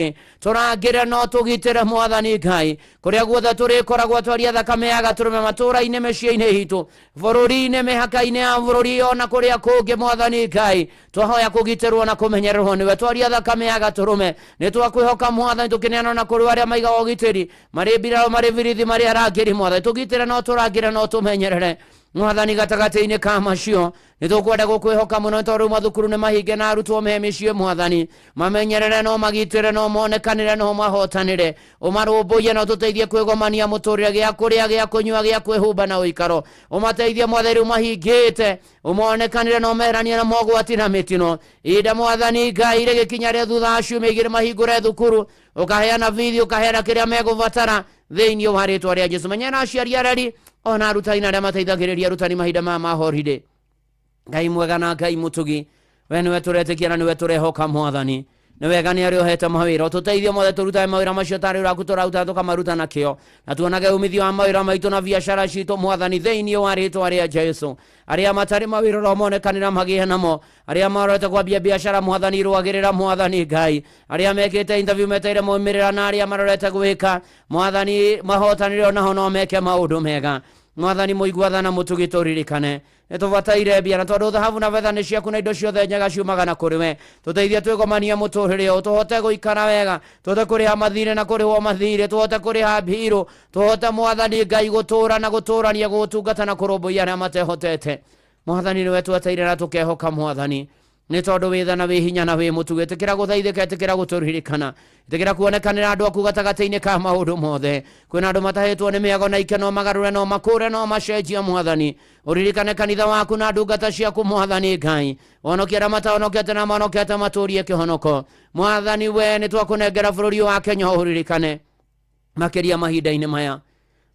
Tũrangĩre no tũgitĩre, Mwathani Ngai, kũrĩa guothe tũrĩkoragwo. Twaria thakame ya gatũrũme matũũra-inĩ, mĩciĩ-inĩ itũ, bũrũri-inĩ, mĩhaka-inĩ ya bũrũri, ona kũrĩa kũngĩ. Mwathani Ngai, twahoya kũgitĩrwo na kũmenyererwo nĩwe. Twaria thakame ya gatũrũme. Nĩ twakwĩhoka, Mwathani, tũkĩneana na kũrĩ arĩa maigaga ũgitĩri, marĩ mbirarũ, marĩ birithi, marĩ arangĩri. Mwathani, tũgitĩre no tũrangĩre no tũmenyerere. Mwathani, gatagatĩ-inĩ ka macio nĩ tũkwenda gũkwĩhoka mũno, tondũ rĩu mathukuru nĩ mahinge na arutwo me mĩciĩ. Mwathani, mamenyerere no magitĩre no monekanĩre no mahotanĩre, ũmarũmbũiye no tũteithie kwĩgomania mũtũrĩre, gĩa kũrĩa, gĩa kũnyua, gĩa kwĩhumba na ũikaro. Ũmateithie, Mwathani, rĩu mahingĩte, ũmonekanĩre no meheranie na mogwati na mĩtino. Ihinda, Mwathani Ngai, rĩgĩkinya rĩa thutha wa ciumia 2 mahingũre thukuru, ũkaheana bithi, ũkaheana kĩrĩa megũbatara thĩinĩ wa rĩtwa rĩa Jesu. Menyera aciari, areri, ona arutani na arĩa mateithagĩrĩria arutani mahinda maya ma holiday. Ngai mwega na Ngai mũtugi, we nĩwe tũretĩkia na nĩwe tũrehoka. Mwathani, nĩ wega nĩ arĩa ũhete mawĩra, ũtũteithie mothe tũrutage mawĩra macio tarĩ ũraku tũraruta, tũkamaruta na kĩo na tuonage umithio wa mawĩra maitũ na biacara citũ. Mwathani, thĩinĩ wa rĩtwa rĩa Jesu, arĩa matarĩ mawĩra ũromonekanĩra magĩe namo. Arĩa marorete kwambia biacara, Mwathani, rũagĩrĩra. Mwathani Ngai, arĩa mekĩte interview meteire maumĩrĩra na arĩa marorete gwĩka, Mwathani, mahotanĩre onaho no meke maũndũ mega. Mwathani mũiguatha na mũtugi, tũririkane nĩ tũbataire mbia, na tondũ thahabu na betha nĩ ciaku na indo ciothe njega ciumaga na kũrĩ we, tũteithie twĩgomanie mũtũrĩre ũyũ, tũhote gũikara wega, tũhote kũrĩha mathirĩ na kũrĩhwo mathirĩ, tũhote kũrĩha mbirũ, tũhote, Mwathani Ngai, gũtũra na gũtũrania, gũgũtungata na kũrũmbũiya arĩa matehotete. Mwathani, nĩwe tweteire na tũkehoka. Mwathani, nĩ tondũ wĩ tha na wĩ hinya na wĩ mũtugi, ĩtĩkĩra gũthaithĩka, ĩtĩkĩra gũtũririkana, ĩtĩkĩra kuonekanĩra andũ aku gatagatĩ-inĩ ka maũndũ mothe. Kwĩna andũ matahĩtwo nĩ mĩago na ikeno, magarũre no makũre no macenjie. Mwathani, ũririkane kanitha waku na ndungata ciaku. Mwathani Ngai, honokia arĩa matahonokete na mahonokete matũrie kĩhonoko. Mwathani, we nĩ twakũnengera bũrũri wa Kenya, ũririkane makĩria mahinda-inĩ maya,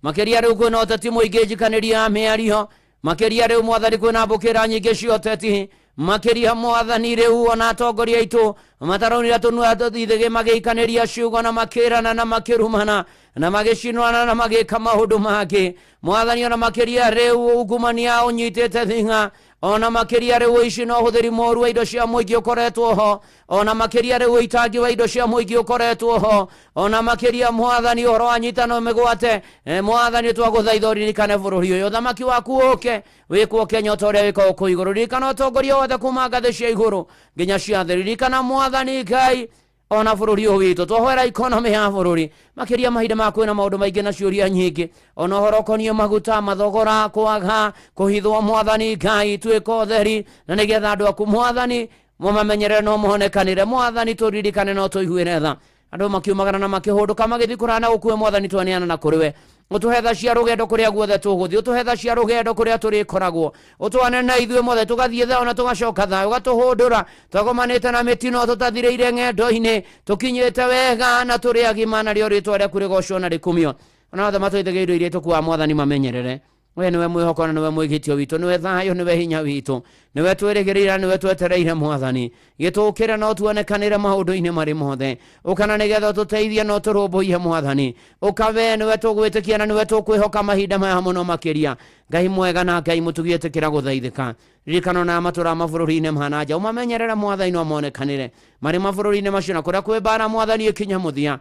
makĩria rĩu kwĩna ũteti mũingĩ, njikanĩria mĩario, makĩria rĩu, Mwathani, kwĩna mbũkĩra nyingĩ cia ũteti, makĩria, Mwathani, rĩu ona atongoria aitũ mataraunire tũnua ithĩgĩ magĩikanĩria ciugo na makĩrana na makĩrumana na magĩcinũrana na magĩka maũndũ mangĩ. Mwathani, ona makĩria rĩu ungumania ũnyitĩte thing'a, ona makĩria rĩu ũici na ũhũthĩri mũru wa indo cia mũingĩ ũkoretwo ho, ona makĩria rĩu ũitangi wa indo cia mũingĩ ũkoretwo ho, ona makĩria, Mwathani, ũhoro wa nyitano mĩgwate. Mwathani, twagũthaitha ũririkane bũrũri ũyũ. Ũthamaki waku ũke, wĩkwo Kenya o ta ũrĩa wĩkagwo kũu igũrũ. Ririkana ũtongoria wothe kuma ngathĩ cia igũrũ nginya cia thĩ. Ririkana, Mwathani Ngai, ona bũrũri ũyũ witũ. Twahoera ikonomĩ ya bũrũri, makĩria mahinda ma kwĩna maũndũ maingĩ na ciũria nyingĩ, ona ũhoro ũkoniĩ maguta, mathogora, kwaga kũhithwo. Mwathani Ngai, tuĩka ũtheri na nĩgetha andũ aku, Mwathani, mũmamenyerere no mũhonekanĩre. Mwathani, tũririkane no tũiguĩre tha. Andũ makiumagara na makĩhũndũka magĩthiĩ kũraya na gũkuĩ, Mwathani, twaneana na kũrĩ we. Ũtũhe tha cia rũgendo kũrĩa guothe tũgũthiĩ, ũtũhe tha cia rũgendo kũrĩa tũrĩkoragwo, ũtwane na ithuĩ mothe, tũgathiĩ thayũ na tũgacoka thayũ, ũgatũhũndũra twagomanĩte na mĩtino, tũtathirĩire ng'endo-inĩ, tũkinyĩte wega na tũrĩ agima, narĩo rĩtwa rĩaku rĩgocwo na rĩkumio. Ona othe matũithagia indo iria tũkuaga, Mwathani, mamenyerere. We nĩwe mwĩhoko na nĩwe mwĩgitio witũ, nĩwe thayũ, nĩwe hinya witũ, nĩwe twĩrĩgĩrĩire na nĩwe twetereire. Mwathani, gĩtũkĩre no tuonekanĩre maũndũ-inĩ marĩ mothe. Ũkana nĩgetha ũtũteithie no tũrũmbũiye. Mwathani, ũka, we nĩwe tũgwĩtĩkia na nĩwe tũkwĩhoka mahinda maya mũno makĩria. Ngai mwega na Ngai mũtugi, ĩtĩkĩra gũthaithĩka. Ririkana ona matũra mabũrũri-inĩ ma na nja, ũmamenyerere, Mwathani, no monekanĩre marĩ mabũrũri-inĩ macio na kũrĩa kwĩ mbara. Mwathani, ĩkinye mũthia.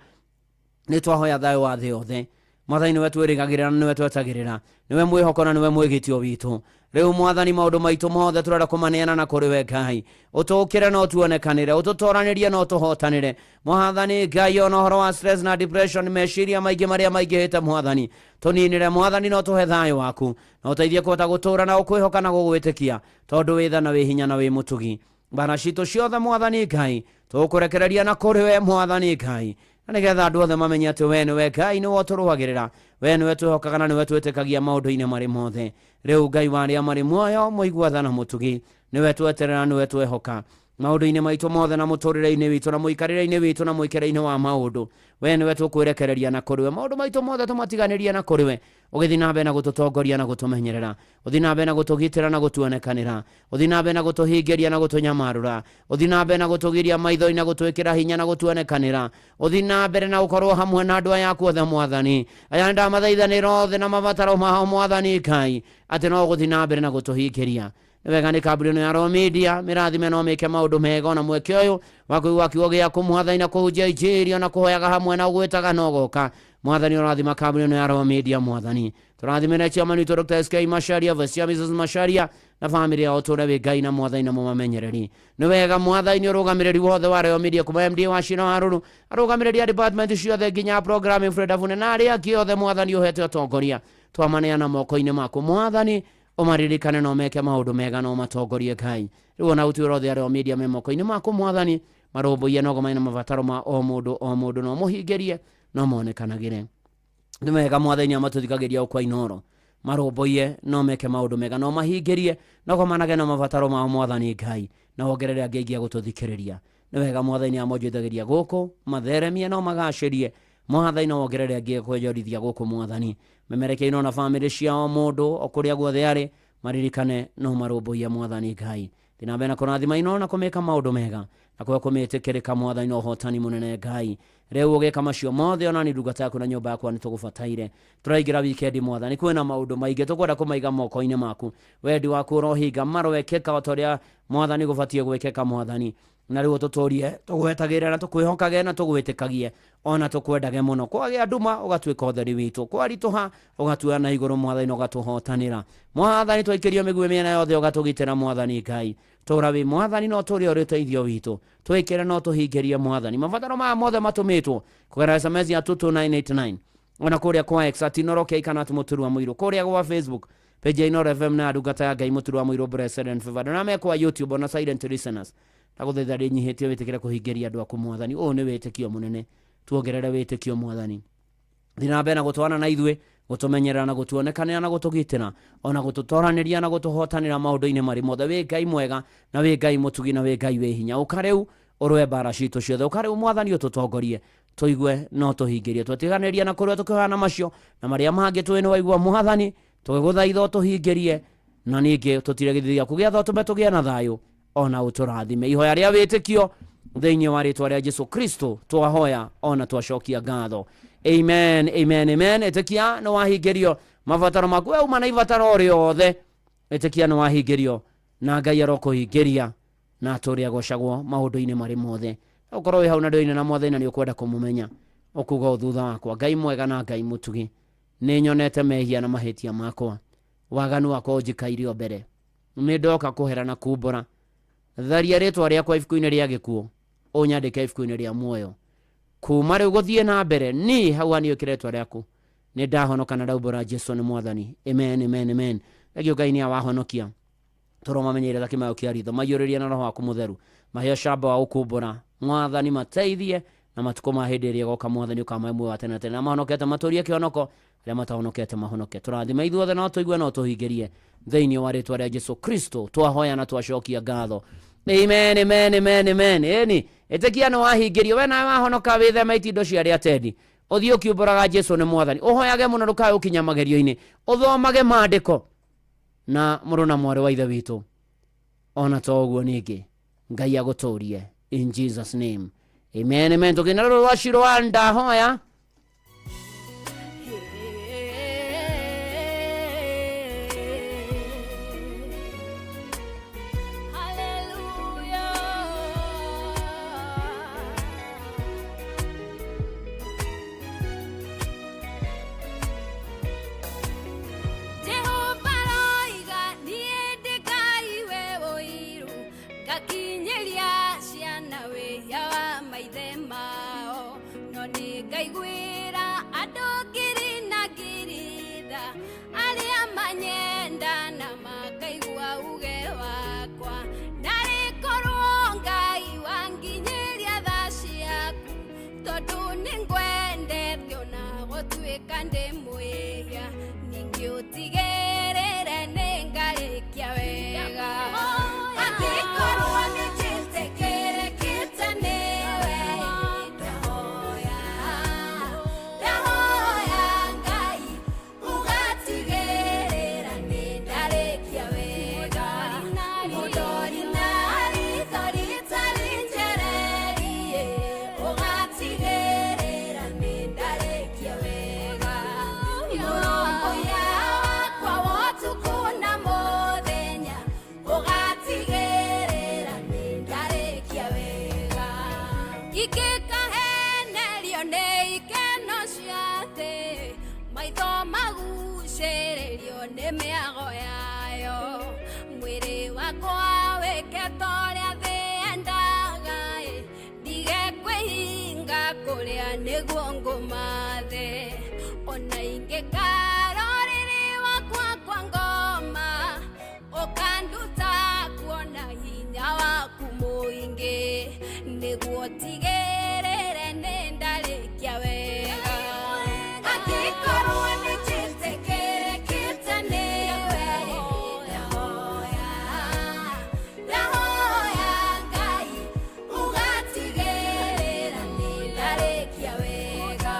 Nĩ twahoya thayũ wa thĩ yothe. Mwathani, nĩwe twĩrĩgagĩrĩra na nĩwe twetagĩrĩra, nĩwe mwĩhoko na nĩwe mwĩgitio witũ. Rĩu, Mwathani, maũndũ maitũ mothe tũrenda kũmaneana na kũrĩ we. Ngai, ũtũkĩre no tuonekanĩre, ũtũtoranĩrie no tũhotanĩre. Mwathani Ngai, ona ũhoro wa stress na depression, meciria maingĩ marĩa maingĩhĩte, Mwathani, tũninĩre. Mwathani, no tũhe thayũ waku na ũteithie kũhota gũtũũra na gũkwĩhoka na gũgwĩtĩkia, tondũ wĩ tha na wĩ hinya na wĩ mũtugi. Mbara citũ ciothe, Mwathani Ngai, tũkũrekereria na kũrĩ we, Mwathani Ngai, na nĩgetha andũ othe mamenye atĩ we nĩwe Ngai, nĩwe ũtũrũagĩrĩra, we nĩwe twĩhokaga na nĩwe twĩtĩkagia maũndũ-inĩ marĩ mothe. Rĩu, Ngai wa arĩa marĩ muoyo, mũigua tha na mũtugi, nĩwe tweterera, nĩwe twehoka maũndũ-inĩ maitũ mothe na mũtũrĩre-inĩ witũ na mũikarĩre-inĩ witũ na mwĩkĩre-inĩ wa maũndũ. We nĩwe tũkwĩrekereria na kũrĩ we, maũndũ maitũ mothe tũmatiganĩrie na kũrĩ we, ũgĩthiĩ na mbere na gũtũtongoria na gũtũmenyerera, ũthiĩ na mbere na gũtũgitĩra na gũtuonekanĩra, ũthiĩ na mbere na gũtũhingĩria na gũtũnyamarũra, ũthiĩ na mbere na gũtũgiria maithori na gũtwĩkĩra hinya na gũtuonekanĩra, ũthiĩ na mbere na gũkorwo hamwe na andũ aya aku othe. Mwathani, aya nĩndamathaithanĩra othe na mabataro mao, Mwathani Ngai, atĩ no gũthiĩ na mbere na gũtũhingĩria. Nĩ wega nĩ kambuni ĩno ya Royal Media mĩrathime no mĩke maũndũ mega ona mweke ũyũ wa kũigua kiugo gĩaku mwathani na kũhunjia injiri ona kũhoyaga hamwe na ũgwĩtaga na ũgoka. Mwathani ũrathima kambuni ĩno ya Royal Media mwathani. Tũrathimĩre chairman witũ Dr. SK Macharia, Vice Chair Mrs. Macharia na famĩlĩ yao tũre wĩ Ngai na mwathani na mũmamenyereri. Nĩ wega mwathani ũrũgamĩrĩri wothe wa Royal Media kuma MD wa Shira Waruru arũgamĩrĩri a department ciothe nginya programming Fred Avune na arĩa angĩ othe mwathani ũhete ũtongoria twamaneana moko-inĩ maku mwathani ũmaririkane na ũmeke maũndũ mega na ũmatongorie Ngai. Rĩu ona ũtuĩre othe arĩa media me moko-inĩ maku mwathani marũmbũiye na ũgomane na mabataro ma o mũndũ o mũndũ na ũmũhingĩrie na ũmonekanagĩre. Nĩ wega mwathani amatũthikagĩria o kwa Inooro marũmbũiye na ũmeke maũndũ mega na ũmahingĩrie na ũgomanage na mabataro mao mwathani Ngai na wongerere angĩ aingĩ a gũtũthikĩrĩria. Nĩ wega mwathani amonjithagĩria gũkũ matheremie na ũmagacĩrie mwathani na wongerere angĩ kwonjorithia gũkũ mwathani memerekeire na famĩlĩ ciao mũndũ o kũrĩa guothe arĩ maririkane no marũmbũiye mwathani Ngai. Thiĩ na mbere na kũrathima Inooro na kũmĩka maũndũ mega na kũhe kũmĩtĩkĩrĩka mwathani na ũhotani mũnene Ngai. Rĩu ũgĩka macio mothe ona ni ndungata yaku na nyũmba yakwa nĩ tũgũbataire. Tũraingĩra wikendi mwathani kwĩna maũndũ maingĩ tũkwenda kũmaiga moko-inĩ maku. Wendi waku ũrohinga marowekĩka o ta ũrĩa mwathani gũbatiĩ gwĩkĩka mwathani. Na rĩu ũtũtũrie tũgwetagĩrĩra na tũkwĩhokage na tũgwĩtĩkagie ona tũkwendage mũno. Kwagĩa nduma ũgatuĩka ũtheri witũ, kwaritũha ũgatuoya na igũrũ mwathani na ũgatũhotanĩra. Mwathani twaikĩrio mĩguĩ mĩena yothe ũgatũgitĩra mwathani Ngai. Tũra wĩ mwathani no tũrĩ ũrĩ ũteithio witũ, twĩkĩre no tũhingĩrie mwathani. Mabataro maya mothe matũmĩtwo kũgerera SMS ya 22989 ona kũrĩa kwa X at Inooro K kana at Mũturwa Mũirũ, kũrĩa gwa Facebook page ya Inooro FM na ndungata ya Ngai Mũturwa Mũirũ Blessed and Favored, na me kwa YouTube ona Silent Listeners. Ndagũthaitha ndĩnyihĩtie wĩtĩkĩre kũhingĩria andũ aku mwathani. Ũyũ nĩ wĩtĩkio mũnene, tuongerere wĩtĩkio mwathani. Thiĩ na mbere na gũtwarana na ithuĩ, gũtũmenyerera na gũtuonekanĩra na gũtũgitĩra ona gũtũtoranĩria na gũtũhotanĩra maũndũ-inĩ marĩ mothe. Wĩ Ngai mwega na wĩ Ngai mũtugi na wĩ Ngai wĩ hinya. Ũka rĩu ũrũe mbara citũ ciothe, ũka rĩu mwathani ũtũtongorie tũigue no tũhingĩrie. Twatiganĩria na kũrĩa tũkĩhoyana macio na marĩa mangĩ tũĩ nĩ waigua mwathani, tũgĩgũthaitha ũtũhingĩrie na ningĩ tũtire gĩthithi gĩaku gĩa tha ũtũme tũgĩe na thayũ ona ũtũrathime. Ihoya rĩa wĩtĩkio thĩinĩ wa rĩtwa rĩa Jesu Kristo twahoya ona twacokia ngatho. Amen, amen, amen. Ĩtĩkia nĩ wahingĩrio mabataro maku, we uma na ibataro rĩothe, ĩtĩkia nĩ wahingĩrio na Ngai arokũhingĩria na atũrĩa gocagwo maũndũ-inĩ marĩ mothe. Ũkorwo wĩ hau na ndũine na mwathani na nĩ ũkwenda kũmũmenya, ũkuga ũũ thutha wakwa, Ngai mwega na Ngai mũtugi, nĩ nyonete mehia na mahĩtia makwa, waganu wakwa ũnjikaire o mbere, nĩ ndoka kũhera na kumbũra. Tharia rĩtwa rĩakwa ibuku-inĩ rĩa gĩkuũ, ũnyandĩke ibuku-inĩ rĩa muoyo. Kuma rĩu gũthiĩ na mbere, ni hau hani ũkĩre rĩtwa rĩaku, nĩ ndahonoka na ndaumbũra Jesu nĩ mwathani. Amen, amen, amen. Thengio Ngai nĩ awahonokia. Tũromamenyeire ta kĩmayo kĩa ritho, maiyũrĩrie na roho waku mũtheru, mahe ũcamba wa gũkumbũra mwathani, mateithie na matukũ ma hĩndĩ ĩrĩa ĩgoka mwathani ũkamahe muoyo wa tene na tene. Na mahonokete matũrie kĩhonoko, arĩa matahonokete mahonoke. Tũrathime ithuothe no tũigue no tũhingĩrie thĩinĩ wa rĩtwa rĩa Jesu Kristo twahoya na twacokia ngatho. Amen, amen, amen, amen. Ĩni ĩtĩkia nĩ wahingĩrio, we nawe wahonoka, wĩtheme itindo cia arĩa atendi, ũthiĩ ũkiumbũraga Jesu nĩ mwathani, ũhoyage mũno ndũkae gũkinya magerio-inĩ, ũthomage maandĩko na mũrũ na mwarĩ wa ithe witũ. Ona to ũguo ningĩ Ngai agũtũrie in Jesus name. Amen, amen. Tũkĩina rũrũ rwa Shiro wa ndahoya. Jehova aroiga niĩ ndĩ Ngai we ũiru, ngakinyĩria ciana wĩhia wa maithe mao, no nĩ ngaiguĩra andũ ngiri na ngiri tha, arĩa manyenda na makaigua uge wakwa. Narĩ korwo Ngai wanginyĩria tha ciaku, tondũ nĩ ngwendete ona gũtuĩka ndĩ mwĩhia, ningĩ ũtigĩrĩre nĩ ngarĩkia wega. Angĩkorwo nĩ njĩtĩkĩrĩkĩte nĩwe, ndahoya, ndahoya Ngai ũgatigĩrĩra nĩ ndarĩkia wega. Mũndori na ritho rĩtarĩ njererie, ũgatigĩrĩra nĩ ndarĩkia wega. Mũrũmbũiya wakwa Nĩ ikeno cia thĩ, maitho magucĩrĩrio nĩ mĩago yayo. Mwĩrĩ wakwa wĩke ta ũrĩa thĩ yendaga ĩ, ndige kwĩhinga kũrĩa nĩguo ngũmathe. Ona ingĩkara ũrĩrĩ wakwa kwa ngoma, ũkanduta kuona hinya waku mũingĩ, nĩguo tigĩrĩre nĩ ndarĩkia wega. Angĩkorwo nĩ njĩtĩkĩrĩkĩte nĩwe, ndahoya, ndahoya Ngai ũgatigĩrĩra nĩ ndarĩkia wega.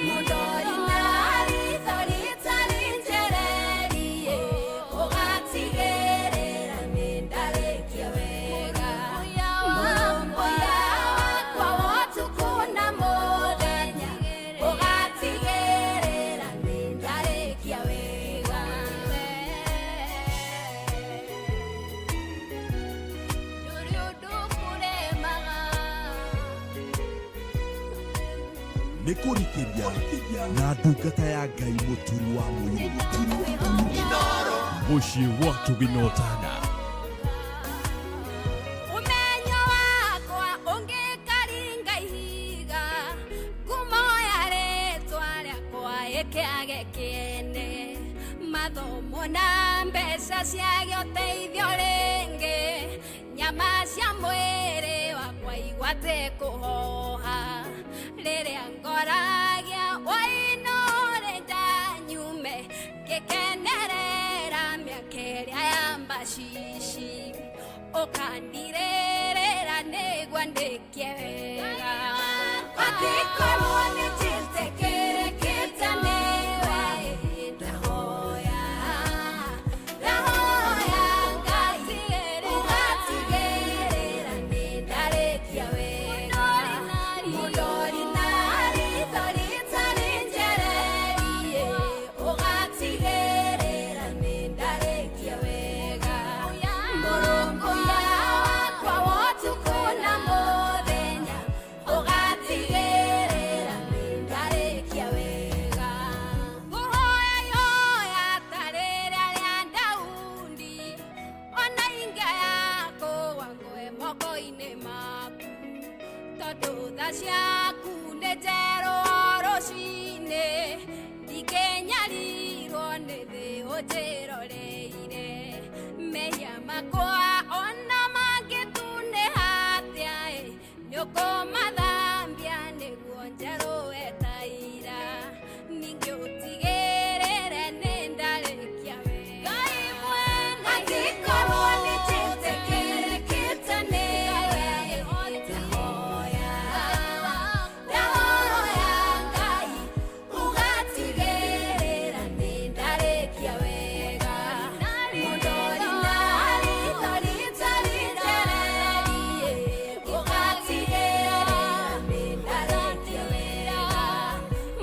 Mũndori na ritho rĩtarĩ njererie, ũgatigĩrĩra nĩ ndarĩkia wega. Mũrũmbũiya wakwa wa ũtukũ na mũthenya, ũgatigĩrĩra nĩ ndarĩkia wega. Ndũrĩ ũndũ ũkũremaga. Nĩ kũrikĩria na ndungata ya Ngai mũturi wa mũirũ Mũciĩ wa Tũginotana. Ũmenyo wakwa ũngĩkaringa ihiga, ngumo ya rĩtwa rĩakwa ĩkĩage kĩene, mathomo na mbeca ciage ũteithio rĩngĩ, nyama cia mwĩrĩ wakwa igwate kũhoha, rĩrĩa ngoragia wainũre ndanyume, ngĩkenerera mĩaka ĩrĩa ya mbacici, ũkandirĩrĩra nĩguo ndĩkie wega. Angĩkorwo nĩ njĩtĩkĩrĩkĩte nĩwe, ndahoya, ndahoya Ngai ũgatigĩrĩra nĩ ndarĩkia wega. Mũndori na ritho rĩtarĩ njererie, ũgatigĩrĩra nĩ ndarĩkia wega. Mũrũmbũiya wakwa wa ũtukũ na mũthenya, ũgatigĩrĩra nĩ ndarĩkia wega. Ngũhoya ihoya ta rĩrĩa rĩa Daudi, ona ingĩaya kũgwa ngwe moko-inĩ maku, tondũ tha ciaku nĩ njerũ o rũcinĩ, ndingĩnyarirwo nĩ thĩ ũnjĩroreire. Mehia makwa ona mangĩtunĩha atĩa ĩ, nĩũkũmathambia nĩguo njerũe ta ira, ningĩ ũtigĩrĩre nĩ ndarĩkia wega. Angĩkorwo nĩ njĩtĩkĩrĩkĩte nĩwe, ndahoya, ndahoya Ngai ũgatigĩrĩra nĩ ndarĩkia wega. Mũndori na ritho rĩtarĩ njererie, ũgatigĩrĩra nĩ ndarĩkia wega.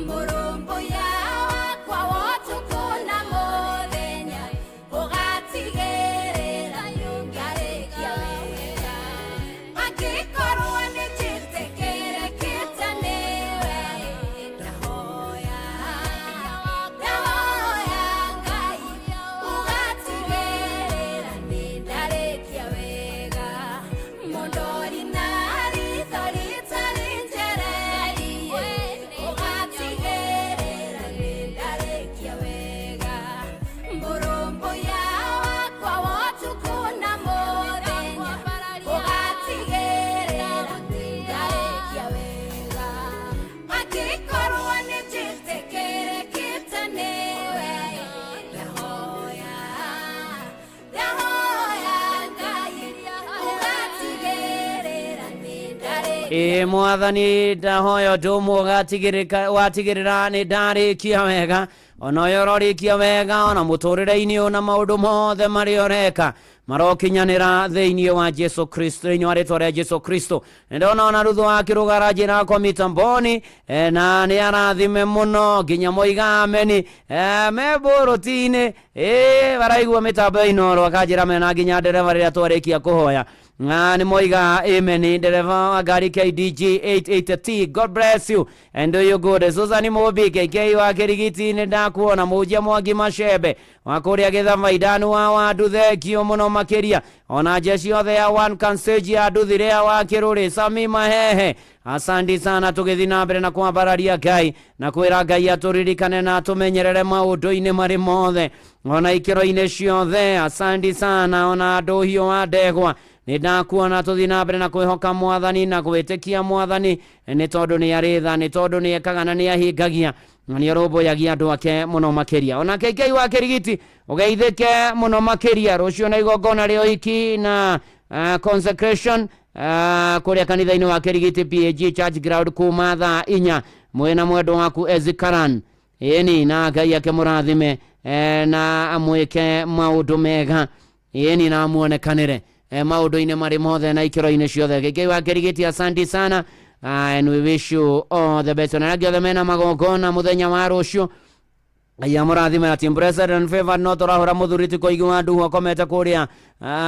Mũrũmbũiya wakwa wa ũtukũ na mũthenya, ũgatigĩrĩra nĩ ndarĩkia wega. Angĩkorwo nĩ njĩtĩkĩrĩkĩte nĩwe, ndahoya, ndahoya Ngai ũgatigĩrĩra nĩ ndarĩkia wega. Mũndori na ritho rĩtarĩ njererie, ũgatigĩrĩra nĩ ndarĩkia wega. Mũrũmbũiya wakwa wa ũtukũ na mũthenya, ũgatigĩrĩra nĩ ndarĩkia wega. Angĩkorwo nĩ njĩtĩkĩrĩkĩte nĩwe, ndahoya, ndahoya Ngai ũgatigĩrĩra nĩ ndarĩkia. Ĩ mwathani, ndahoya ũndũ ũmwe watigĩrĩra nĩ ndarĩkia wega, ona ũyũ ũrorĩkia wega, ona mũtũrĩre-inĩ ũyũ na maũndũ mothe marĩa ũreka marokinyanĩra thĩinĩ wa Jesu Kristo, thĩinĩ wa rĩtwa rĩa Jesu Kristo. Nĩ ndona ona Ruthu wa Kĩrũgara njĩra kwa mitamboni, na nĩ arathime mũno nginya moiga ameni, me mbũrũti-inĩ, ĩ baraigua mĩtambo ya Inooro, akanjĩra mena nginya ndereba rĩrĩa twarĩkia kũhoya. Na nĩ moiga amen. Ndereba wa ngari KDG 880T, God bless you and do you good. Susan Mũmbi KK wa Kĩrigiti, nĩ ndakuona. Mũnjia Mwangi Macembe wa kũrĩa Gĩthama Idanu wa Wandu, thengio mũno makĩria. Ona jeshi yothe ya One Kansage ya Nduthire wa Kĩrũrĩ, Sami Mahehe, asandi sana. Tũgĩthiĩ na mbere na kwambararia Ngai na kwĩra Ngai atũririkane na atũmenyerere maũndũ-inĩ marĩ mothe ona ikĩro-inĩ ciothe. Asandi sana. Ona ndũhiũ wa ndegwa, nĩ ndakuona. Tũthiĩ na mbere na kwĩhoka Mwathani na gwĩtĩkia Mwathani, nĩ tondũ nĩ arĩ tha, nĩ tondũ nĩ ekaga na nĩ ahingagia na nĩ arũmbũyagia andũ ake mũno makĩria. Ona KK wa Kĩrigiti, ũgeithĩke mũno makĩria. Rũciũ na igongona rĩa ũhiki na consecration kũrĩa kanitha-inĩ wa Kĩrigiti PAG Church Ground kuma thaa 4, mwĩna mwendo waku Ezikaran. Ĩni, na Ngai akĩmũrathime na amwĩke maũndũ mega. Ĩni, na amuonekanĩre maũndũ-inĩ marĩ mothe na ikĩro-inĩ ciothe. KK wa Kĩrigiti, asante sana, and we wish you all the best. Na angĩ othe mena magongona mũthenya wa rũciũ, Ngai amũrathime. Na team Blessed and Favored, no tũrahũra mũthuri ti kũigua nduhu akomete kũrĩa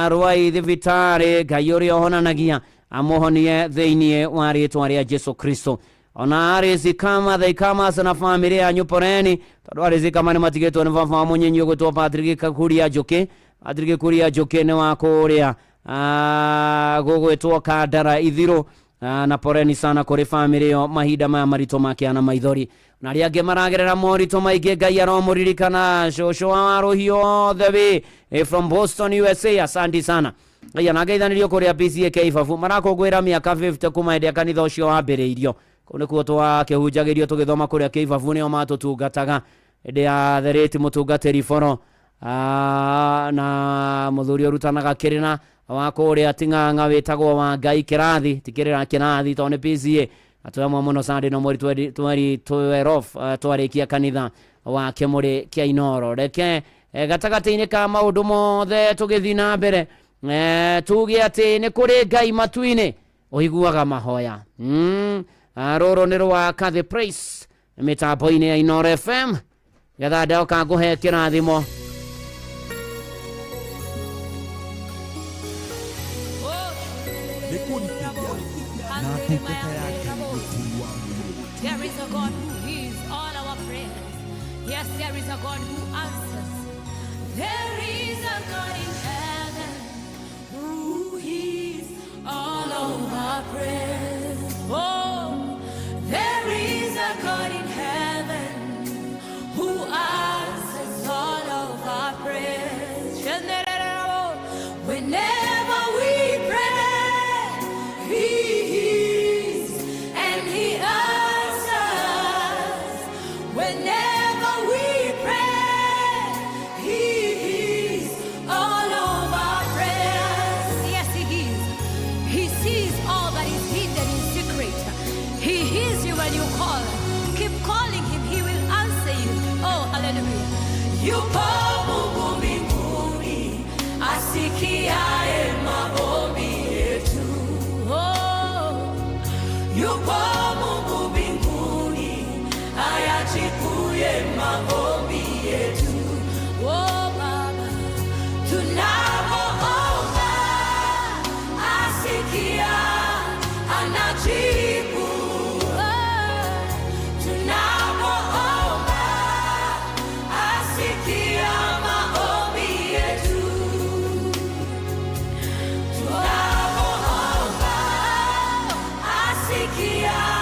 Rwai thibitarĩ. Ngai ũrĩa ũhonanagia amũhonie thĩinĩ wa rĩtwa rĩa Jesu Kristo. Ona Arĩci Kama Thaikamas na famĩlĩ yanyu, poreni, tondũ Arĩci Kama nĩ matigĩtwo nĩ baba wa mũnyinyi ũgwĩtwo Patrick Kuria Njũkĩ. Patrick Kuria Njũkĩ nĩ wa kũrĩa gũgwĩtwo Kandara Ithirũ. Na poreni sana kũrĩ famĩlĩ ĩyo mahinda maya maritũ makĩana maithori, na arĩa angĩ maragerera moritũ maingĩ, Ngai aromũririkana. Cũcũ wa Warũhiũ othe wĩ from Boston, USA, asante sana. Ngai anangeithanĩrio kũrĩa PCA Ibabu marakũngũĩra mĩaka 50 kuma hĩndĩ ya kanitha ũcio wambĩrĩirio. Kũu nĩkuo twakĩhunjagĩrio tũgĩthoma kũrĩa Kĩibabu, nĩo matũtungataga hĩndĩ ya therĩti mũtungatĩri boro na mũthuri ũrutanaga kĩrĩra wa kũrĩa Ting'ang'a wĩtagwo wa Ngai kĩrathi, ti kĩrĩra kĩrathi tondũ nĩ PCA. Atwamwe mũno Sunday no mweri 12 twarĩkia kanitha wa Kĩmũrĩ kĩa Inoro. Reke gatagatĩ-inĩ ka maũndũ mothe tũgĩthiĩ na mbere, tuge atĩ nĩ kũrĩ Ngai matu-inĩ ũiguaga mahoya. Rũrũ nĩ rwa Kathy Praise mĩtambo-inĩ ya Inoro FM, getha ndoka ngũhe kĩrathimo. Nĩ kũrikĩria na ndungata ya Ngai mũturi wa mwĩrĩ. There is a God who hears all our prayers. Yes, there is a God who answers. There is a God in heaven who hears all of our prayers. Oh, there is a God in heaven who answers all of our prayers. Whenever we pray, He hears and He answers. Whenever we pray, He hears all of our prayers. Yes, He hears. He sees all that is hidden in secret. He hears you when you call. Keep calling Him, He will answer you. Oh, hallelujah. Yupo Mungu mbinguni asikiaye maombi yetu. Oh, yupo Mungu mbinguni ayajibuye maombi yetu. Oh, Baba, tunapoomba asikia, anajibu. Oh, tunapoomba asikia maombi yetu. Tunapoomba asikia.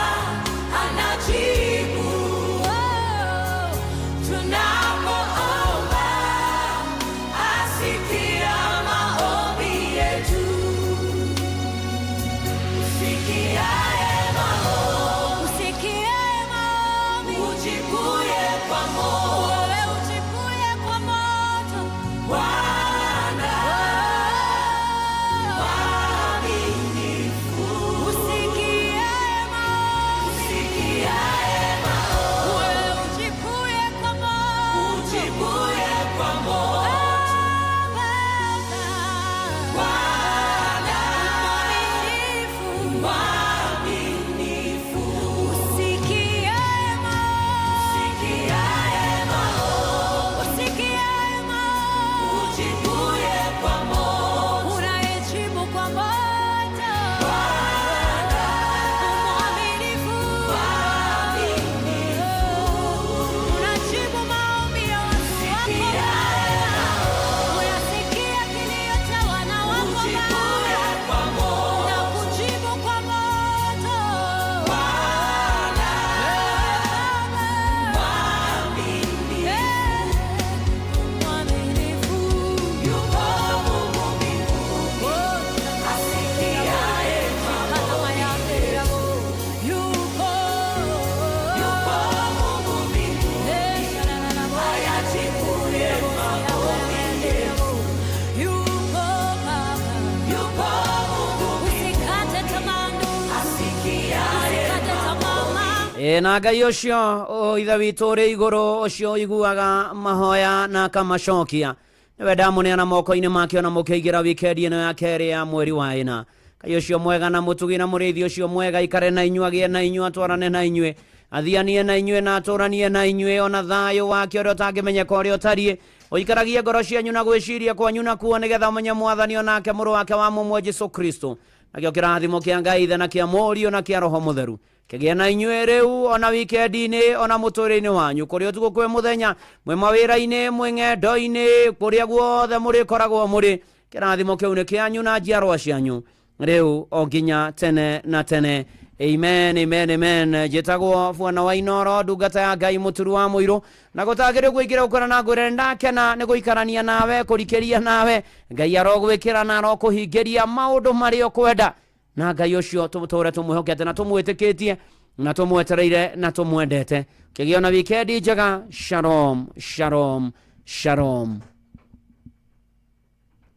Ĩ na Ngai ũcio o ithe witũ ũrĩ igũrũ, ũcio ũiguaga mahoya na akamacokia, nĩwe ndamũneana moko-inĩ make ona mũkĩingĩra wikendi ĩno ya kerĩ ya mweri wa ĩna. Ngai ũcio mwega na mũtugi na mũrĩithi ũcio mwega ikare na inyuĩ, agĩe na inyuĩ, atwarane na inyuĩ, athianie na inyuĩ na atũranie na inyuĩ, ona thayũ wake ũrĩa ũtangĩmenyeka ũrĩa ũtariĩ ũikaragie ngoro cianyu na gwĩciria kwanyu nakuo, nĩgetha ũmenye Mwathani onake mũrũ wake wa mũmwe Jesu Kristo. Nakĩo kĩrathimo kĩa Ngai Ithe na kĩa Mũriũ na kĩa Roho Mũtheru kĩgĩe na inyuĩ rĩu ona wikendi-inĩ ona mũtũrĩre-inĩ wanyu, kũrĩ ũtukũ kwĩ mũthenya, mwĩ mawĩra-inĩ, mwĩ ng'endo-inĩ, kũrĩa guothe mũrĩkoragwo mũrĩ. Kĩrathimo kĩu nĩ kĩanyu na njiarwa cianyu rĩu o nginya tene na tene. Amen, amen, amen. Njĩtagwo Bwana wa Inoro, ndungata ya Ngai mũturu wa mũirũ, na gũtagĩrĩ gwĩkĩra ũkora na ngwĩre ndakena nĩ gũikarania nawe, kũrikĩria nawe. Ngai arogwĩkĩra na arokũhingĩria maũndũ marĩa ũkwenda, na Ngai ũcio tũtũre tũmwĩhokete na tũmwĩtĩkĩtie na tũmwetereire na tũmwendete. Kĩgĩo na wikendi njega. Shalom, shalom, shalom.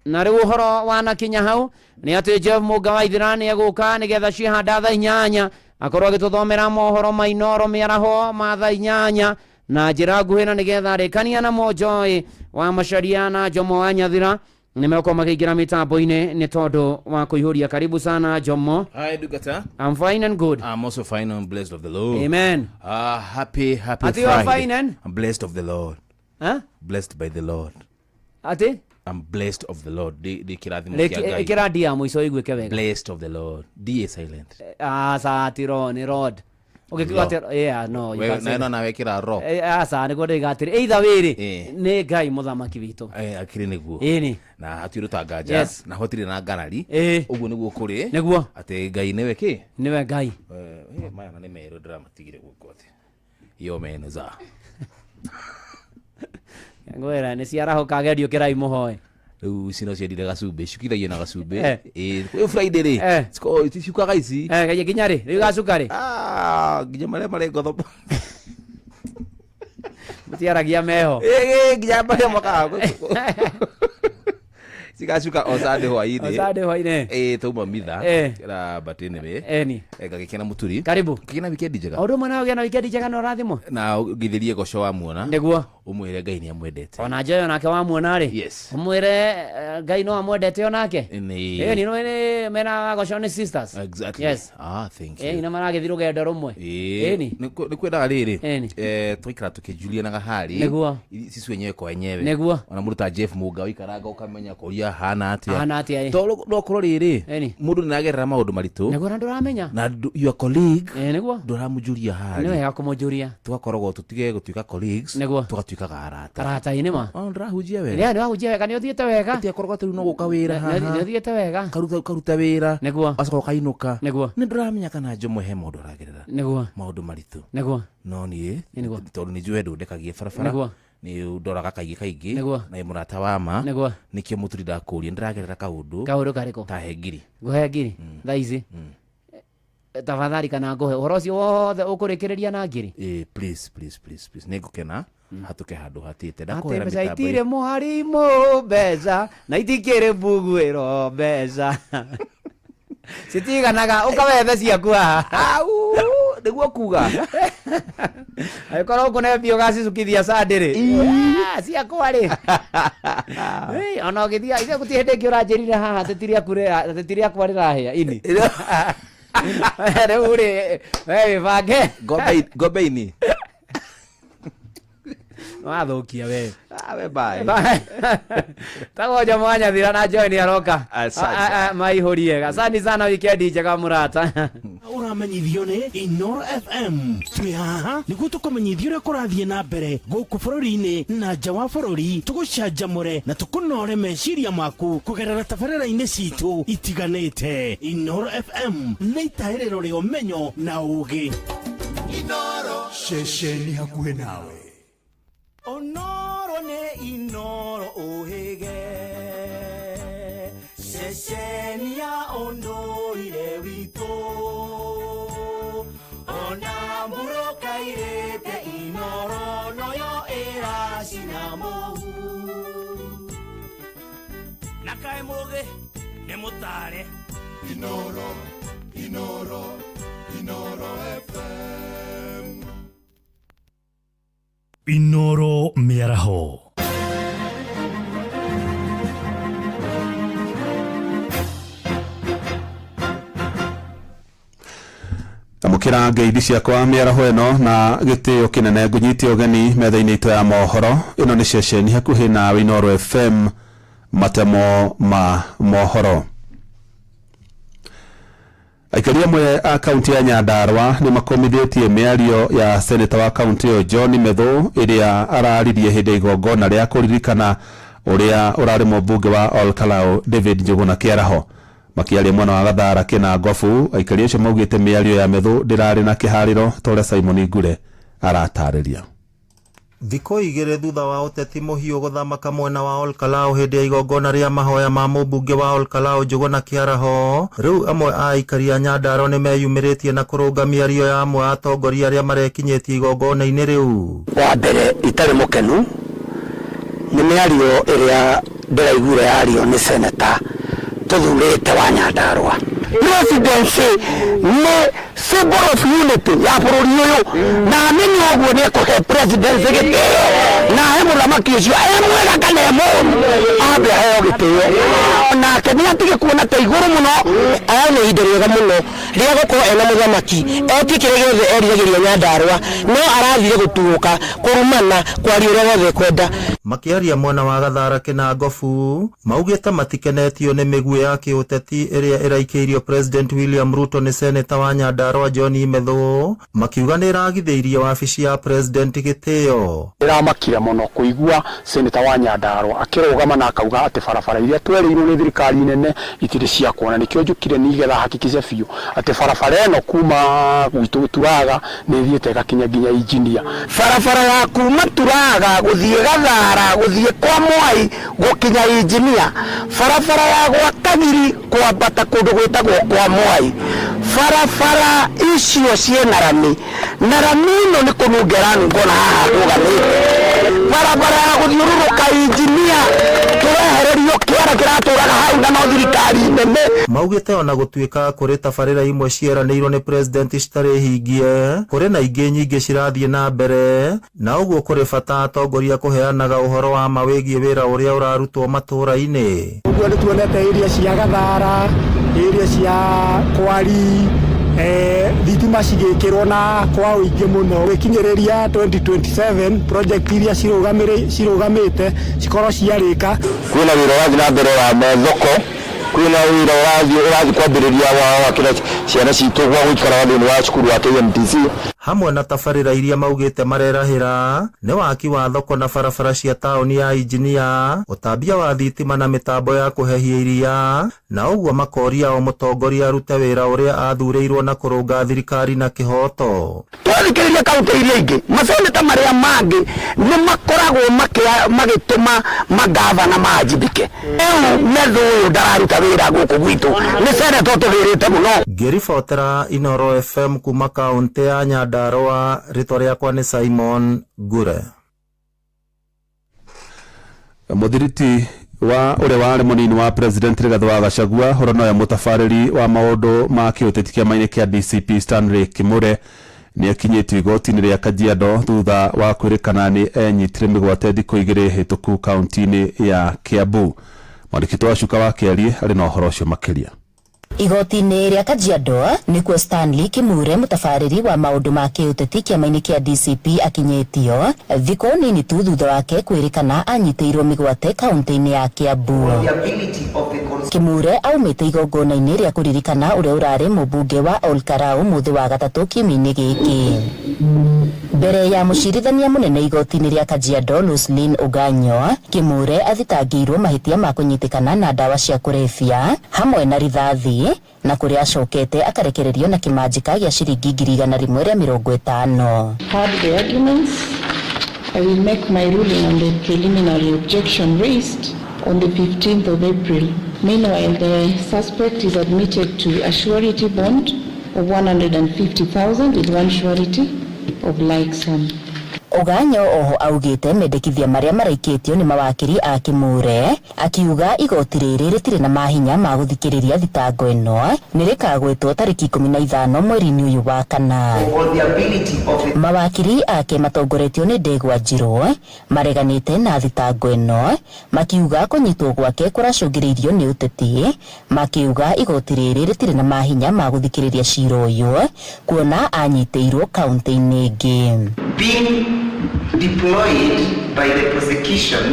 Na rĩu ũhoro wanakinya hau nĩ atĩ Jeff Mũnga wa Ithira nĩ egũka nĩgetha ciĩhanda thaa 8 akorwo agĩtũthomera mohoro ma Inoro mĩaraho ma thaa 8 na njĩra nguhĩ, na nĩgetha arĩkania namo Joy wa Macaria na Jomo wa Nyathira nĩ megũkorwo makĩingĩra mĩtambo-inĩ nĩ tondũ wa kũihũria. Karibu sana, Jomo. Hi, Dugata. I'm fine and good. I'm also fine and blessed of the Lord. Amen. Happy, happy Ati you are Friday. fine, eh? I'm blessed of the Lord. Huh? Blessed by the Lord. Ati I'm blessed of the Lord. Di kirathimo kĩa Ngai. Ĩkĩra D ya mũico ĩiguĩke wega. Blessed of the Lord. D is silent. Aca ti ro, nĩ rod ũgĩkiuga atĩ yeah, no, you We can't say na ĩno nawe ĩkĩra ro. Aca nĩguo ndĩiga atĩrĩ either wĩrĩ nĩ Ngai mũthamaki witũ. Akĩrĩ nĩguo. Ĩni. Na hatirĩ ũtanganja. Na hatirĩ na ngarari. Ũguo nĩguo kũrĩ. Nĩguo. Atĩ Ngai nĩwe kĩ? Nĩwe Ngai. Maya na nĩ merũ ndĩramatigire gũkũ atĩ. Yo meno za. Ngwĩra nĩ ciarahũka agerio kĩrai mũhoe. Rĩu ici no ciendire gacumbĩ, ciukithagio na gacumbĩ. Ĩĩ, Friday rĩ. Ciukaga ici. Nginya rĩ? Rĩu gacuka rĩ? Nginya marĩa marĩ ngotho. Mũtiaragia meho. Nginya marĩa mokaga. Cigacuka o Sunday hwaĩ-inĩ. O Sunday hwaĩ-inĩ. Tauma mitha. Na but anyway. Eni. Ngagĩkena mũturi. Karibu. Kĩgĩa na wikendi njega. O ũndũ ũmwe nawe ũgĩe na wikendi njega na ũrathimwo. Na ũngithĩrie goco wa muona. Nĩguo. Ũmwĩre Ngai nĩ amwendete. Ona Joy onake wamuona rĩ. Yes. Ũmwĩre Ngai no amwendete onake. Nĩ. Nĩ nĩ mena goco nĩ sisters. Exactly. Yes. Thank you. Na maragĩthiĩ rũgendo rũmwe. Ĩni. Nĩ kwendaga rĩrĩ. Twaikara tũkĩjulianaga harĩ. Nĩguo. Sisi wenyewe kwa wenyewe. Nĩguo. Ona mũndũ ta Jeff Mũnga ũikaranga ũkamenya kũria hana atĩa. Ahana atĩa, ĩ. Tondũ no korwo rĩrĩ. Ĩni. Mũndũ nĩaragerera maũndũ maritũ. Nĩguo na ndũramenya. Na your colleague. Nĩguo. Ndũramũjuria harĩ. Nĩ wega kũmũjuria. Tũgakoragwo tũtige gũtuĩka colleagues. Nĩguo. Tũgatuĩkaga arata. Arata inĩ ma. Oh, ndĩrahunjia wega. Nĩ wahunjia wega, nĩ ũthiĩte wega. Ũtiakoragwo atĩ rĩu no gũka wĩra haha. Nĩ ũthiĩte wega. Karuta wĩra. Nĩguo. Acoka ũkainũka. Nĩguo. Nĩ ndũramenya kana Jomo he maũndũ aragerera. Nĩguo. Maũndũ maritũ. Nĩguo. No niĩ, Nĩguo. tondũ nĩ njũĩ ndũndekagie barabara. Nĩguo. Nĩ ndoraga kaingĩ kaingĩ. Nĩguo. Na mũrata wa ma. Nĩguo. Nĩkĩo mũturi ndakũria, ndĩragerera kaũndũ. Kaũndũ karĩkũ? Ta he ngiri. Ngũhe ngiri? Thaa ici? Tafadhali kana ngũhe ũhoro ũcio wothe ũkũrĩkĩrĩria na ngiri? Please, please, please, please. Nĩ ngũkena hatũke handũ hatĩte. Atĩ Ndakũhera mbeca mĩtambo itirĩ mũharimũ mbeca na itikĩrĩ mbuguĩro mbeca citiganaga ũkawethe ciaku haha. Au, nĩguo kuga. Angĩkorwo ũkũne mbia ũgacicukithia Sunday rĩ. Ciakwa rĩ. Ona ũgĩthiĩ ithe gũtirĩ hĩndĩ ĩngĩ ũranjĩrire haha atĩ ti rĩaku atĩ ti rĩakwa rĩrahĩa ini. Rĩu rĩ, we wĩbange. Ngombe-inĩ. Wathũkia we. We bye. Tagwo Jomo wa Nyathira na Joy nĩ aroka. Asante. Maihũrie. Asante sana, wikendi njega mũrata. Ũramenyithio nĩ Inoro FM. Twĩ haha nĩguo tũkũmenyithia ũrĩa kũrathiĩ na mbere gũkũ bũrũri-inĩ na nja wa bũrũri, tũgũcanjamũre na tũkũnore meciria maku kũgerera tabarĩra-inĩ citũ itiganĩte. Inoro FM nĩ itahĩrĩro rĩa ũmenyo na ũgĩ. Inoro ceceni hakuhĩ nawe. Onoro nĩ Inoro ũhĩge, ceceni ya ũndũire witũ. Ona mbũrũka irĩte Inoro noyo ĩracina mũhu. Na kaĩ mũgĩ nĩ mũtare. Inoro, Inoro, Inoro FM. Inoro Mĩaraho. Amũkĩra ngeithi ciakwa mĩaraho ĩno na gĩtĩo kĩnene, ngũnyite ũgeni metha-inĩ itũ ya mohoro. Ĩno nĩ ceceni hakuhĩ nawe, Inooro FM, matemo ma mohoro. Aikari amwe a kaunti ya Nyandarua nĩ makomithĩtie mĩario ya seneta wa kaunti ĩyo John Methu ĩrĩa araririe hĩndĩ ya igongona rĩa kũririkana ũrĩa ũrarĩ mũmbunge wa Ol Kalou David Njuguna Kĩaraho. Makĩaria mwena wa Gathara Kĩnangobu, aikari acio maugĩte mĩario ya Methu ndĩrarĩ na kĩharĩro ta ũrĩa Simon Ngure aratarĩria. Thikũ 2 thutha wa ũteti mũhiũ gũthamaka mwena wa Ol Kalou hĩndĩ ya igongona rĩa mahoya ma mũmbunge wa Ol Kalou Njuguna Kĩaraho, rĩu amwe a aikari a Nyandarua nĩ meyumĩrĩtie na kũrũnga mĩario ya amwe a atongoria arĩa marekinyĩtie igongona-inĩ rĩu. Wa mbere itarĩ mũkenu nĩ mĩario ĩrĩa ndĩraiguire yario nĩ seneta tũthurĩte wa Nyandarua. Presidency nĩ symbol of unity ya bũrũri ũyũ, na amenye ũguo nĩ ekũhe presidency gĩtĩo, na ahe mũthamaki ũcio e mwega kana e mũũru, ambe aheo gĩtĩo, nake nĩ atige kuona ta igũrũ mũno. Aya nĩ ihinda rĩega mũno rĩa gũkorwo ena mũthamaki etie kĩrĩa gĩothe eriragĩria Nyandarua, no arathire gũtuũka, kũrumana, kwaria ũrĩa wothe ekwenda. Makĩaria mwena wa Gathara Kĩnangobu, maugĩte matikenetio nĩ mĩguĩ ya kĩũteti ĩrĩa ĩraikĩirio President William Ruto nĩ seneta wa Nyandarua John Methu, makiuga nĩ ĩragithĩirie wabici ya president gĩtĩo. Ndĩramakire mũno kũigua seneta wa Nyandarua akĩrũgama na akauga atĩ barabara iria twerĩirwo nĩ thirikari nene itirĩ cia kuona. Nĩkĩo njũkire nĩgetha hakikishe biũ atĩ barabara ĩno kuma gwitũ Turaga nĩ ĩthiĩte ĩgakinya nginya Injinia. Barabara ya kuma Turaga gũthiĩ Gathara gũthiĩ kwa Mwai gũkinya Injinia, barabara ya gwa Kagiri kwambata kũndũ gwĩtagwo kwa Mwai, barabara icio ciĩna rami, na rami ĩno nĩ kũnunga ĩranunga ona haha ndũgamĩte. Barabara ya gũthiũrũrũka Injinia tũrehererio kĩara kĩratũraga hau na no thirikari nene. Maugĩte ona gũtuĩka kũrĩ tabarĩra imwe cieranĩirwo nĩ president citarĩ hingie, kũrĩ na ingĩ nyingĩ cirathiĩ na mbere, na ũguo kũrĩ bata atongoria kũheanaga ũhoro wa ma wĩgiĩ wĩra ũrĩa ũrarutwo matũũra-inĩ. Ũguo nĩ tuonete area cia Gathara, area cia Kwari, thitima cigĩkĩrwo na kwa ũingĩ mũno. Gwĩkinyĩrĩria 2027 project iria cirũgamĩte cikorwo ciarĩka. Kwĩna wĩra ũrathiĩ na mbere wa mathoko, kwĩna wĩra ũrathiĩ kwambĩrĩria wa gwakĩra ciana citũ gwa gũikara thĩinĩ wa cukuru wa KMTC. Hamwe na tabarĩra iria maugĩte marerahĩra nĩ waki wa thoko na barabara cia taũni ya Injinia, ũtambia wa thitima na mĩtambo ya kũhehia iria, na ũguo makoria o mũtongoria arute wĩra ũrĩa athurĩirwo na kũrũnga thirikari na kĩhooto. Twathikĩrĩria kaunti iria ingĩ, maseneta marĩa mangĩ nĩ makoragwo magĩtũma magavana manjibike. Rĩu Methu ũyũ ndararuta wĩra gũkũ gwitũ, nĩ seneta ũtũgĩrĩte mũno. Ngĩribotera Inooro FM kuma kaunti ya Nyandarua, rĩtwa rĩakwa nĩ Simon Ngure. Mũthiriti wa ũrĩa warĩ mũnini wa president Rigathĩ wa Gachagua, ũrĩa nowe mũtabarĩri wa maũndũ ma kĩũteti kĩama-inĩ kĩa DCP Stanley Kimure, nĩ akinyĩtio igoti-inĩ rĩa Kajiado thutha wa kwĩrĩkana nĩ enyitire mĩgwate thikũ 2 hĩtũku kaunti-inĩ ya Kiambu. Mwandĩki wa Cuka wa Kĩarie arĩ na ũhoro ũcio makĩria. Igoti-inĩ rĩa Kajiado nĩkuo Stanley Kimure, mũtabarĩri wa maũndũ ma kĩũteti kĩama-inĩ kĩa DCP, akinyĩtio thikũ nini tu thutha wake kwĩrĩkana anyitĩirwo mĩgwate kaunti-inĩ ya Kiambu. Kimure aumĩte igongona-inĩ rĩa kũririkana ũrĩa ũrarĩ mũmbunge wa Ol Kalou mũthĩ wa gatatũ kiumia-inĩ gĩkĩ. Mbere ya mũcirithania mũnene igoti-inĩ rĩa Kajiado Roselyn Oganyo, Kimure athitangĩirwo mahĩtia ma kũnyitĩkana na ndawa cia kũrebia hamwe na rithathi, na kũrĩa acokete akarekererio na kĩmanjĩka gĩa ciringi 150,000. Heard the arguments. I will make my ruling on the preliminary objection raised on the 15th of April. Meanwhile, the suspect is admitted to a surety bond of 150,000 with one surety of like sum. Oganyo oho augĩte mendekithia marĩa maraikĩtio nĩ mawakiri a Kimure, akiuga igoti rĩrĩ rĩtirĩ na mahinya ma gũthikĩrĩria thitango ĩno nĩ rĩkagwetwo tarĩki 15 mweri-inĩ ũyũ wa kana. Mawakiri ake matongoretio nĩ Ndegwa Njirũ mareganĩte na thitango ĩno, makiuga kũnyitwo gwake kũracũngĩrĩirio nĩ ũteti, makiuga igoti rĩrĩ rĩtirĩ na mahinya ma gũthikĩrĩria cira ũyũ kuona anyitĩirwo kaunti-inĩ ĩngĩ. Being deployed by the prosecution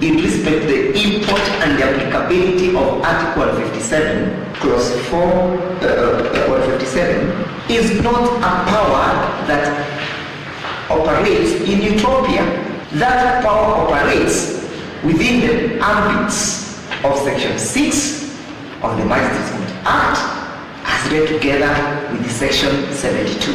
in respect to the import and the applicability of Article 157, Clause 4, 157, is not a power that operates in utopia. That power operates within the ambits of Section 6 of the Magistrates Court Act, as read together with the Section 72.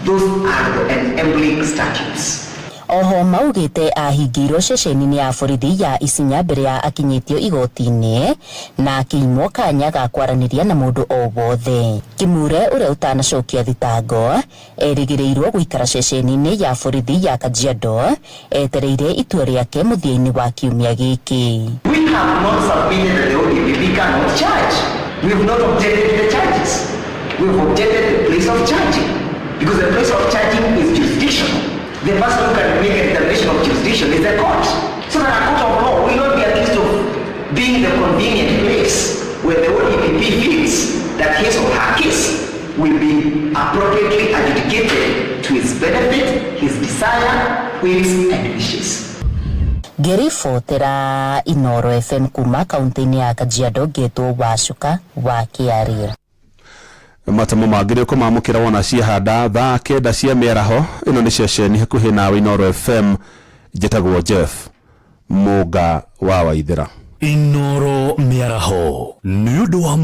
Those are the enabling statutes. Oho maugĩte ahingĩirwo ceceni-inĩ ya borithi ya Isinya mbere ya akinyĩtio igoti-inĩ na akĩimwo kanya ga kwaranĩria na mũndũ o wothe. Kimure ũrĩa ũtanacokia thitango erĩgĩrĩirwo gũikara ceceni-inĩ ya borithi ya Kajiado etereire itua rĩake mũthia-inĩ wa kiumia gĩkĩ. We have not submitted that the ODPP cannot charge. We have not objected to the charges. We have objected to the place of charging, because the place of charging is jurisdictional. The person who can make a determination of jurisdiction is the court. So that a court of law will not be accused of being the convenient place where the ODPP feels that his or her case will be appropriately adjudicated to his benefit, his desire, whims and wishes. Ngĩribotera Inoro FM kuma kaunti-inĩ ya Kajiado, ngetwo Wacuka wa Kĩaria. Matemo mangĩ nĩ ũkũmamũkĩra wona ciahanda thaa 9 cia mĩaraho. Ĩno nĩ ceceni hakuhĩ nawe Inoro FM. Njĩtagwo Jeff Mũnga wa Waithĩra. Inoro mĩaraho nĩ ũndũ wa